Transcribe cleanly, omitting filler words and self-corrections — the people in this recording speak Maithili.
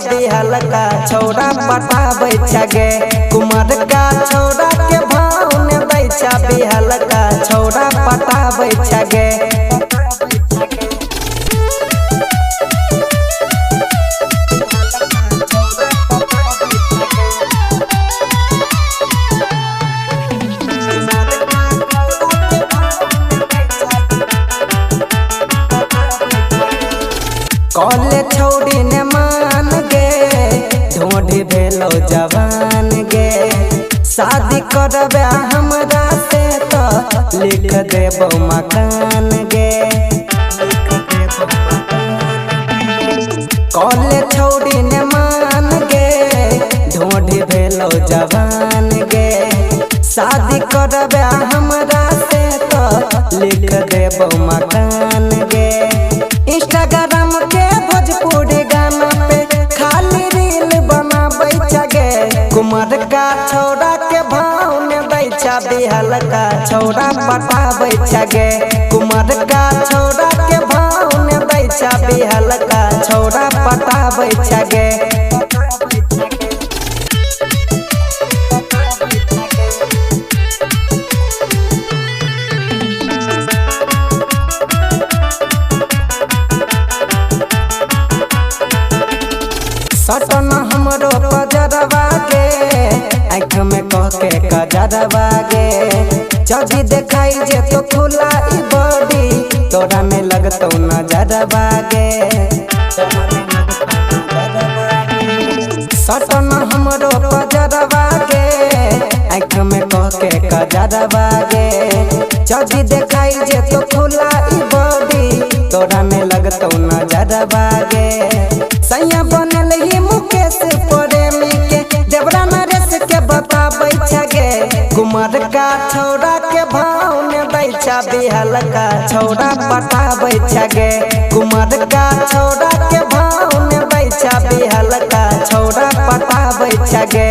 बिहलका छौड़ा पटाबै छगे। कुमार का छौड़ा के भाव ने दै छा बिहलका छौड़ा पटाबै छगे। कॉले छौड़ी ने मान गे ढोढ़ी भेलो जवान गे। शादी करबे हमरा से तो लिख देबो मकान गे। कॉले छौड़ी ने मान गे ढोढ़ी भेलो जवान गे। शादी करबे हमरा से तो लिख देबो मकान गे। इंस्टाग्राम के भोजपुरी गाना पे खाली रील बनाबै छगे। कुमार का छौड़ा के भाव ने दै छा बिहलका छौड़ा पटाबै छगे। कुमार का छौड़ा के भाव ने दै छा बिहलका छौड़ा पटाबै छगे। सटन हमरो पजरवा गे आँख में कह के कजरवा गे। जदी देखाई जे तो खुला ई बॉडी तोरा में लगतो नजरवा गे। सटन हमरो पजरवा गे आँख में कह के कजरवा गे। जदी देखाई जे तो खुला ई बॉडी तोरा में लगतो नजरवा गे। सैया बनल ही मुकेश प्रेमी के देवरा नरेश के बताबै छगे। कुमार का छौड़ा के भाव ने दै छा बिहलका छौड़ा पटाबै छगे। कुमार का छौड़ा के भाव ने दै छा बिहलका छौड़ा पटाबै छगे।